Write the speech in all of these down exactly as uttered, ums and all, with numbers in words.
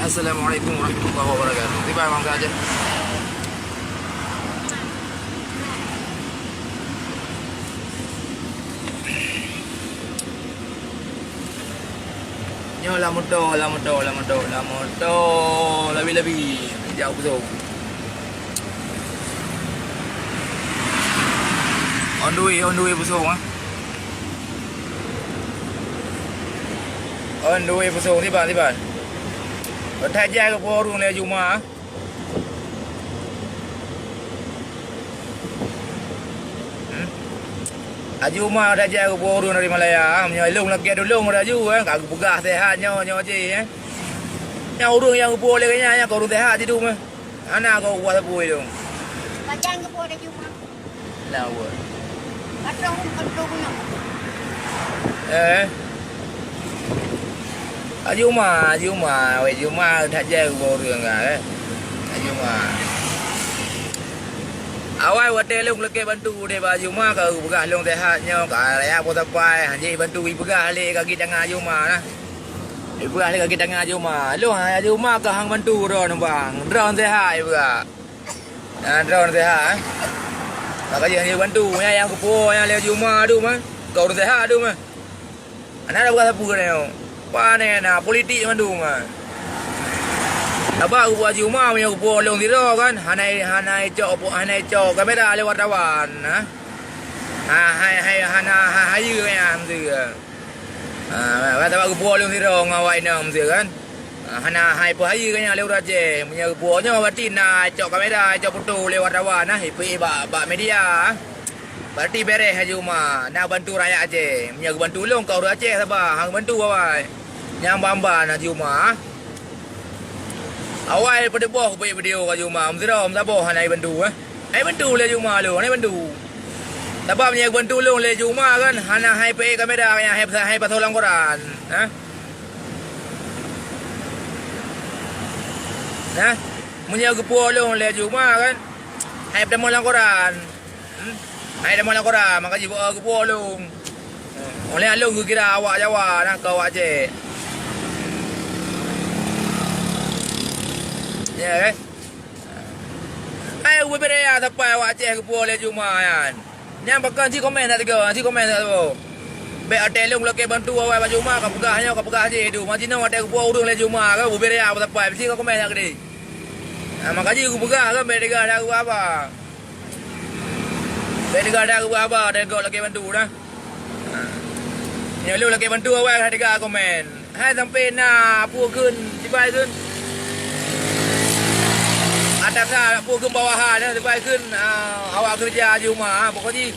Assalamualaikum warahmatullahi wabarakatuh. Tiba Bang Raja. Nyoe lam moto, lam moto, lam moto, lam moto, labi-labi. Jauh beutôi. On the way, on the way, busong, ah. On the way, busong, tiba, tiba. That jai keu po ureueng lé Juma, ah. Hmm? Haji Uma that jai keu po ureueng dari Malaya, ah. Meunyoe lôn lakèe tulông laju, eh, ka geupeugah sehat nyoe, nyoe jih, eh. Nyang ureueng nyang geupo lé nyan, nyan ka ureueng sehat sidum, eh. Hana ka geupeugah sapeue lôn. Pajan geupo lé Juma. Nah, buat. Patrong, patrong nyoe. Eh. Haji Uma, Haji Uma, weh, Haji Uma that jai keu po ureueng ka, eh. Haji Uma. Awai watèe lôn lakèe bantu deh bak Haji Uma, ka geupeugah lôn sehat nyoe, ka raya po sapai, han jeuet bantu, ipeugah lé kaki tangan Haji Uma nah. Ipeugah lé kaki tangan Haji Uma. Lôn Haji Uma ka han bantu droeneuh bang. Droeneuh sehat ipeugah. Ah, droeneuh sehat, eh. Maka jih han jeuet bantu, nyan nyang geupo nyan lé Haji Uma dum, eh. Ka ureueng sehat dum, eh. Hana tapeugah sapeue nyoe. Pane na politik mandum, ah. Sabab geupeugah Haji Uma meunyoe geupeugah lôn sidroe kan, hana, hana icok, hana icok kamera lé wartawan, ah. Ha, hai, hai, hana, ha, hayeue nyan tu, ah. Ah, sabab geupeugah lôn sidroe ngon awak inong tu kan. Ah, hana hai peuhayeue nyan lé ureueng Aceh. Meunyoe geupeugah nyoe berarti na icok kamera, icok foto lé wartawan, ah, ipeuék bak, bak media, ah. Berarti bereh Haji Uma, na bantu rakyat Aceh. Meunyoe geubantu lôn ka ureueng Aceh saba, han geubantu awai. Nyang ban-ban Haji Uma. Awai peudeuboh kupeue video Haji Uma, meusidroe meusaboh hana jibantu, eh. Hai bantu lé Haji Uma lôn, hana jibantu. Sabab meunyoe geubantu lôn lé Haji Uma kan, hana hai peuék kamera, hai, hai pasoe lam koran, eh. Nah, meunyoe geupeugah lôn lé Haji Uma kan, hai peutamong lam koran. Hmm? Hai tamong lam koran, maka jih beu geupeugah lôn. Hmm. Oleh lôn geukira awak Jawa nah keu awak Aceh. Ya, kan? Hai ubé-bé raya sapai awak Aceh geupeugah lé Haji Uma nyan. Nyan pakon si komen that tiga, si komen that tiga. Bèk watèe lôn lakèe bantu awai bak Haji Uma, ka peugah nyoe, ka peugah jih tu. Meusidroe watèe geupeugah ureueng lé Haji Uma kan, ubé raya sapai, si ka komen that keudéh. Ha, maka jih geupeugah kan, bèk teuga that geuba haba. Bèk teuga that geuba haba, teuga lakèe bantu dah. Ha. Nyoe lôn lakèe bantu awai ka teuga komen. Hai sampai na peue kheun, sipai kheun. Atasan peue kheun bawahan, sipai kheun, ah, awak keureuja Haji Uma, ah, pokok jih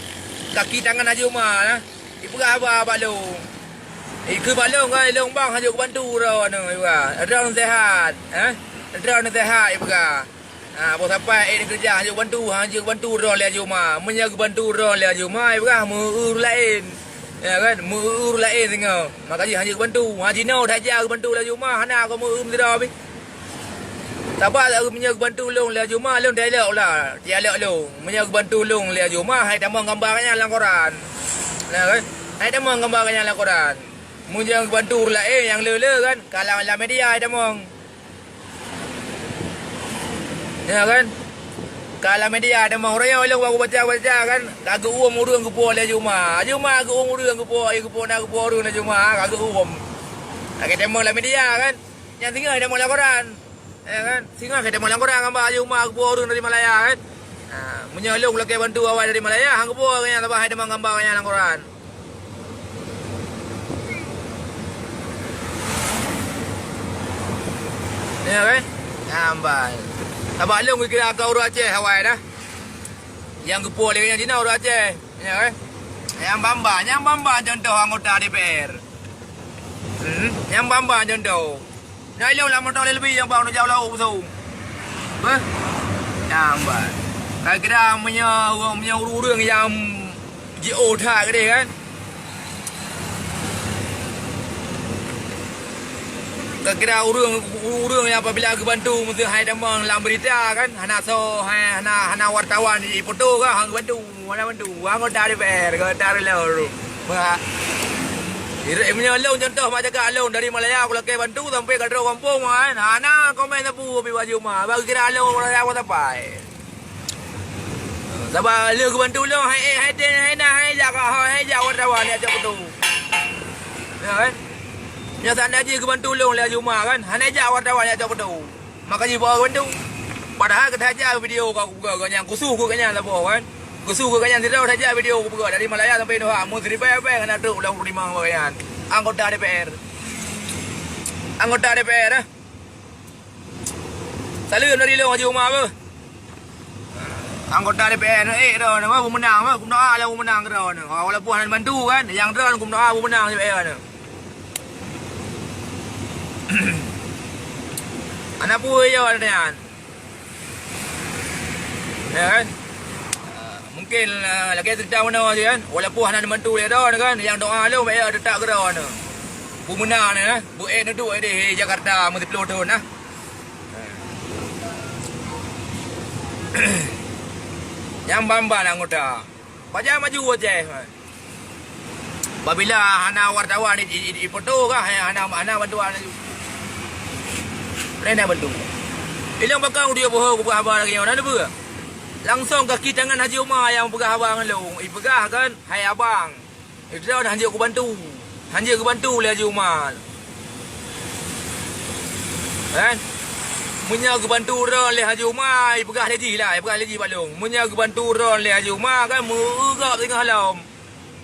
kaki tangan Haji Uma lah. Ipeugah haba bak lôn. Ikheun bak lôn kan, lôn bang han jeuet bantu droeneuh, ipeugah. Droeneuh sehat, eh? Droeneuh sehat, ipeugah. Ha, boh sapai, eh, neukeureuja, han jeuet bantu, han jeuet bantu droe lé Haji Uma. Meunyoe geubantu droe lé Haji Uma, ipeugah meu-eu ureueng laén. Ya kan? Meu-eu ureueng laén singoh. Maka jih han jeuet geubantu. Ha, jinoe that jai geubantu lé Haji Uma, hana ka meu-eu sidroe pih. Sabab meunyoe geubantu lôn lé Haji Uma, lôn talok lah, talok lôn. Meunyoe geubantu lôn lé Haji Uma, hai tamong gamba geuh nyan lam koran. Ya kan? Hai tamong gamba geuh nyan lam koran. Meunyoe geubantu ureueng laén nyang le-le kan, ka lam, lam media hai tamong. Ya kan? Ka lam media tamong, uroe nyoe lôn baca-baca kan, ka geuuem ureueng geupeugah lé Haji Uma. Haji Uma geuuem ureueng geupeugah, geupeugah na geupeugah ureueng lé Haji Uma, ka geuuem. Ka tamong lam media kan. Nyang singoh tamong lam koran. Ya kan? Singoh ka tamong lam koran gamba Haji Uma geupeugah ureueng dari Malaya kan. Ha, meunyoe lôn lakèe bantu awai dari Malaya, han geupeugah nyan sabab hai tamong gamba nyan lam koran. Ya kan? Nyan ban. Sabab lôn geukira keu ureueng Aceh awai dah. Nyang geupeugah lé nyan jinoe ureueng Aceh. Ya kan? Nyang ban-ban, nyang ban-ban contoh anggota D P R. Hmm, nyang ban-ban contoh. Nyoe lôn lam moto lé leubeh nyang bang neujak lam busong. Beuh? Nyan ban. Ka kira meunyoe, meunyoe ureueng-ureueng nyang jiôh that keudéh kan. Ka kira ureueng, ureueng nyang apabila geubantu meuseuh hai tamong lam berita kan, hana soe, hai, hana, hana wartawan jifoto kan, han geubantu, hana bantu. Anggota D P R, anggota lôn. Bah. Irek meunyoe lôn contoh mak cakap lôn dari Malaya kulakée bantu sampai ka trok gampông kan. Hana komen sapeue pih bak Haji Uma. Bagi kira lôn Malaya sapai. Sabab lheueh geubantu lôn hai eh hai ten hai na hai jak hai jak wartawan jak cok peutu. Ya kan? Nyoe seandai jih geubantu lôn lé Haji Uma kan. Hana jak wartawan jak cok peutu. Maka jibawa bandum. Padahal keu saja video ka kupeugah gobnyan, khusus keu gobnyan saboh kan. Khusus keu gobnyan sidroe saja video kupeugah dari Malaya sampai Indonesia. Mun siribèe-bèe hana trok lam limong gobnyan. Anggota D P R. Anggota D P R eh. Saleuem dari lôn Haji Uma beuh. Anggota D P R eh droeneuh beuh, pemenang beuh, kumeudoa lam pemenang droeneuh. Walaupun hana bantu kan, nyang droeneuh kumeudoa pemenang D P R nyoe. Hana peue yo nyan. Ya kan? Ah, mungkin, ah, lagèe cerita meunoe je kan. Walaupun hana dibantu lé droeneuh kan, nyang doa lôn bèk teutap keu droeneuh. Pemenang nyoe, eh. Buet neuduek di Jakarta meusiploh thon nah. Nyang ban-ban anggota. Pajan maju Aceh. Babila hana wartawan i, i, i, ipoto kah, hana, hana bantuan laju. Laén bantu. Ilong bakang dia boho kupeugah haba lagèe nyoe, na neupeue? Langsong kaki tangan Haji Uma nyang peugah haba ngon lôn. Ipeugah kan, "Hai abang, droeneuh hanjeuet kubantu. Hanjeuet kubantu lé Haji Uma." Kan? Meunyoe geubantu droeneuh lé Haji Uma, ipeugah lé jih lah, ipeugah lé jih bak lôn. Meunyoe geubantu droeneuh lé Haji Uma kan, meu-eu gob teungoh lom.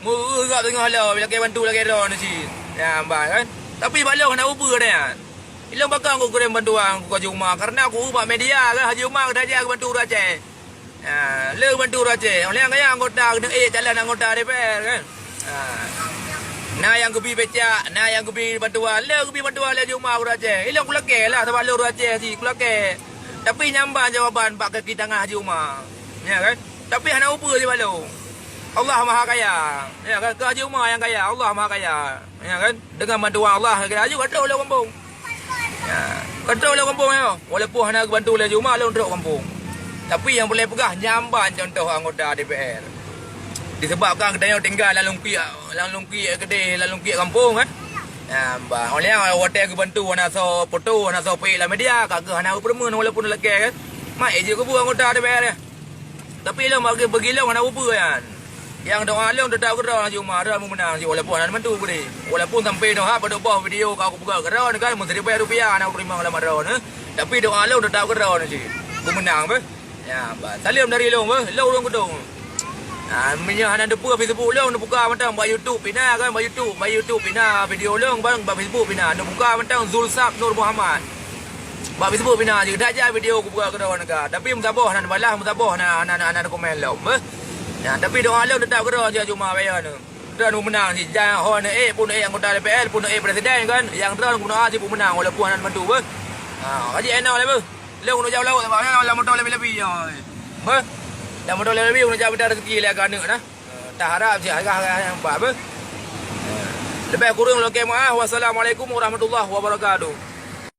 Meu-eu gob teungoh lom, lagèe bantu lagèe droeneuh cit. Nyan ban kan. Tapi bak lôn hana ubeue nyan. Ilong bakang kukureueng bantuan keu Haji Uma, kareuna ku bak media kan Haji Uma geutajak geubantu ureueng Aceh. Ha, lé bantu ureueng Aceh. Oleh nyang kaya anggota keuneuk ék calon anggota D P R kan. Ha. Na nyang geubi becak, na nyang geubi bantuan, lé geubi bantuan lé Haji Uma ureueng Aceh. Ilong kulakèe lah sabab lé ureueng Aceh cit kulakèe. Tapi nyan ban jawaban bak kaki tangan Haji Uma. Ya kan? Tapi hana ubeue sibalu. Allah Maha Kaya. Ya kan? Keu Haji Uma nyang kaya, Allah Maha Kaya. Ya kan? Dengan bantuan Allah, kira aju ka trok lé gampông. Ya, ka trok lé gampông nyoe. Walaupun hana geubantu lé Haji Uma lôn trok gampông. Tapi nyang peureulèe peugah nyan ban contoh anggota D P R. Disebabkan geutanyoe tinggai lam lungkiek, lam lungkiek keudeh, lam lungkiek gampông kan. Nyan ban. Oleh nyan watèe geubantu hana soe poto, hana soe peuék lam media, ka keuh hana geupeureumeun walaupun lakèe kan. Mak ék jeuet keubeue anggota D P R nyan. Tapi lôn bagi bagi lôn hana ubeue nyan. Nyang doa lôn teutap keudroe Haji Uma, droe meumeunang jih walaupun hana bantu keudeh. Walaupun sampai doa padub boh video ka kupeugah keudroe kan meusiribèe rupiah hana kuteurimong lam droeneuh. Tapi doa lôn teutap keudroe jih. Kumeunang beuh. Ya, ba, saleuem dari lôn beuh, lôn ureueng keudong. Ha, meunyoe hana teupeue Facebook lôn, neubuka mantong bak YouTube pih na kan, bak YouTube, bak YouTube pih na video lôn, bak, bak Facebook pih na. Neubuka mantong Zulsab Nur Muhammad. Bak Facebook pih na jih, dak jak video kubuka keudroe nyan ka. Tapi meusaboh na neubalah, meusaboh na, na, na, na komen lom, beuh. Nah, tapi doa lôn teutap keudroe jih Haji Uma baya nyoe. Droeneuh meunang jih, jan ho neuék, pun neuék anggota D P R, pun neuék presiden kan. Nyang droeneuh meudoa jih pun meunang walaupun hana bantu, beuh. Ha, ka jih inoe lé, beuh. Lôn keuneuk jak u laôt, sabab nyan lam moto lebi-lebi nyoe. Beuh. Lam moto lebi-lebi keuneuk jak mita rezeki lé keu aneuk na. Eh, taharap jih harah-harah nyang ba, beuh. Eh, leubeh kureueng lôn lakèe meu'ah. Wassalamualaikum warahmatullahi wabarakatuh.